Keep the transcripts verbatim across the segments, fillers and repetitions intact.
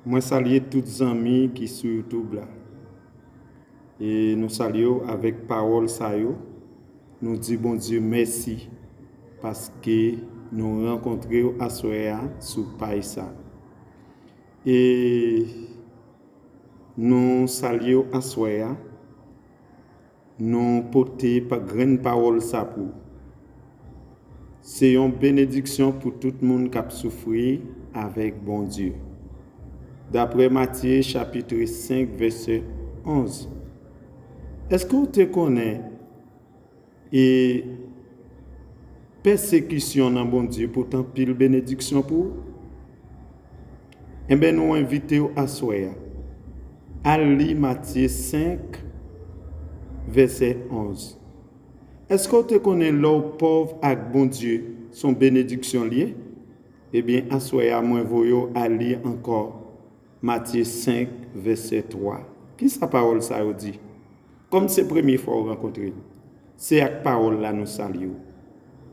Mwen salye tout zanmi ki sou YouTube la. E nou salye w avèk pawòl sa yo. Nou di Bondye mèsi paske nou rankontre w aswè a sou paj sa. E nou salye w aswè a. Nou pote pa grenn pawòl sa pou ou. Se yon benediksyon pou tout moun k ap soufri avèk Bondye. Daprè Matye chapit senk vèsè onz. Èske w te konnen e pèsekisyon nan Bondye pote anpil benediksyon pou ou? Enben, nou envite w aswè a. Al li Matye senk, vèsè onz. Èske w te konnen lè w pòv ak Bondye, se yon benediksyon l ye? Ebyen, aswè a, mwen voye w al li ankò Matye senk, vèsè twa. Kisa pawòl sa yo di? Kòm se premye fwa w rankontre n, se ak pawòl la nou salye w.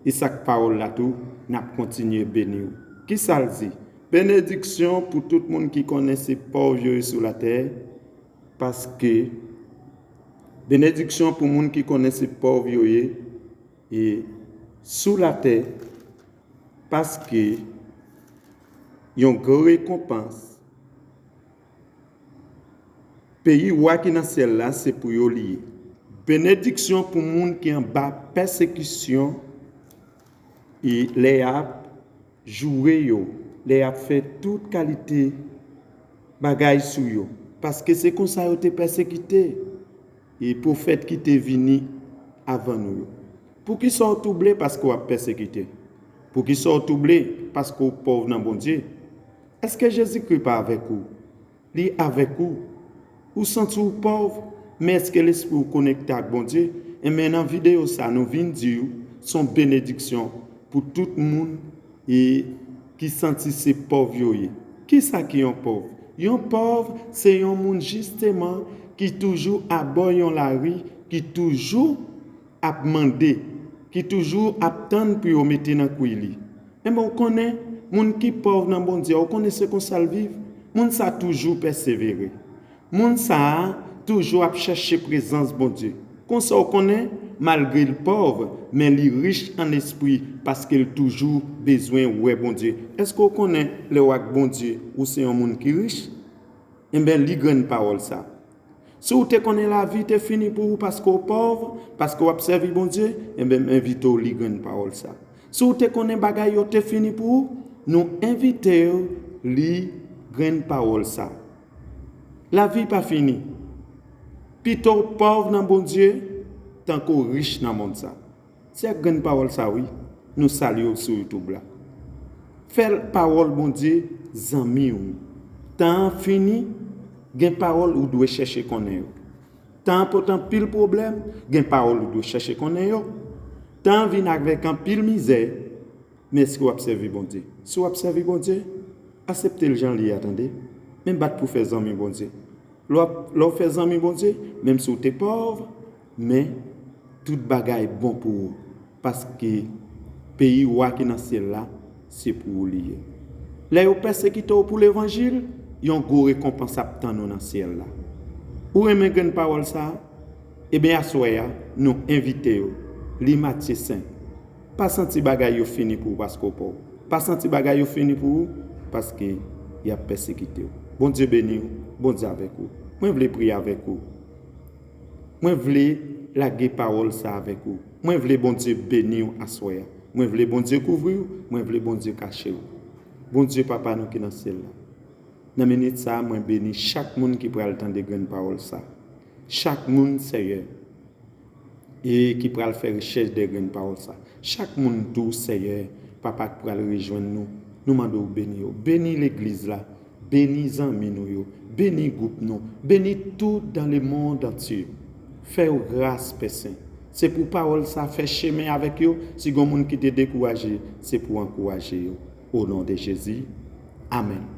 E s ak pawòl la tou, n ap kontinye beni w. Kisa l di? Benediksyon pou tout moun ki konnen se pòv yo ye sou latè, paske, benediksyon pou moun ki konnen se pòv yo ye, e sou latè, paske yon gwo rekonpans peyi wa ki nan syèl la, se pou yo li ye. Benediksyon pou moun ki anba pèsekisyon, e lè y ap joure yo, lè y ap fè tout kalite bagay sou yo, paske se konsa yo te pèsekite e pwofèt ki te vini avan nou yo. Poukisa w twouble paske w ap pèsekite? Poukisa w twouble paske w pòv nan Bondye? Èske Jezikri pa avèk ou? Li avèk ou. Ou santi w pòv, men èske lespri w konekte ak Bondye? Enben, nan videyo sa, nou vin di w, se yon benediksyon pou tout moun e ki santi se pòv yo ye. Kisa ki yon pòv? Yon pòv, se yon moun jisteman ki toujou abò yon lari, ki toujou ap mande, ki toujou ap tann pou yo mete nan kwi li. Enben, w konnen, moun ki pòv nan Bondye a, w konnen se konsa l viv. Moun sa toujou pèsevere. Moun sa a toujou ap chèche prezans Bondye. Konsa, w konnen, malgre l pòv, men li rich an espri, paske l toujou bezwen wè Bondye. Èske w konnen, lè w ak Bondye, ou se yon moun ki rich? Enben, li grenn pawòl sa. Si w te konnen lavi te fini pou ou paske w pòv, paske w ap sèvi Bondye, enben, m envite w li grenn pawòl sa. Si w te konnen bagay yo te fini pou ou, nou envite w li grenn pawòl sa. Lavi pa fini. Pito w pòv nan Bondye, tanke w rich nan mond sa. Se ak grenn pawòl sa, wi, nou salye w sou YouTube la. Fè pawòl Bondye zanmi w. Tan an fini, gen pawòl ou dwe chèche konnen yo. Tan an pote anpil pwoblèm, gen pawòl ou dwe chèche konnen yo. Tan an vin avèk anpil mizè, men èske w ap sèvi Bondye? Si w ap sèvi Bondye, aksepte l jan l ye a, tande. Men bat pou fè zanmi Bondye. Lè w ap, lè w fè zanmi Bondye, menm si w te pòv, men tout bagay bon pou ou, paske peyi wa ki nan syèl la, se pou ou li ye. Lè yo pèsekite w pou levanjil, yon gwo rekonpans ap tann ou nan syèl la. Ou renmen grenn pawòl sa a? Ebyen, aswè a, nou envite w li Matye senk. Pa santi bagay yo fini pou ou paske w pòv. Pa santi bagay yo fini pou ou paske y ap pèsekite w. Bondye beni w. Bondye avèk ou. Mwen vle priye avèk ou. Mwen vle lage pawòl sa avèk ou. Mwen vle Bondye beni w aswè a. Mwen vle Bondye kouvri w. Mwen vle Bondye kache w. Bondye, Papa nou ki nan syèl la, nan minit sa a, mwen beni chak moun ki pral tande grenn pawòl sa. Chak moun, Seyè, e ki pral fè rechèch de grenn pawòl sa. Chak moun tou, Seyè, Papa, k pral rejwenn nou, nou mande w beni yo. Beni legliz la, beni zanmi nou yo, beni gwoup nou, beni tout dans le monde entier. Fè yo gras, Pè Sen. Se pou pawòl sa fè chemen avèk yo. Si gen moun ki te dekouraje, se pou ankouraje yo. O non de Jezi, amèn.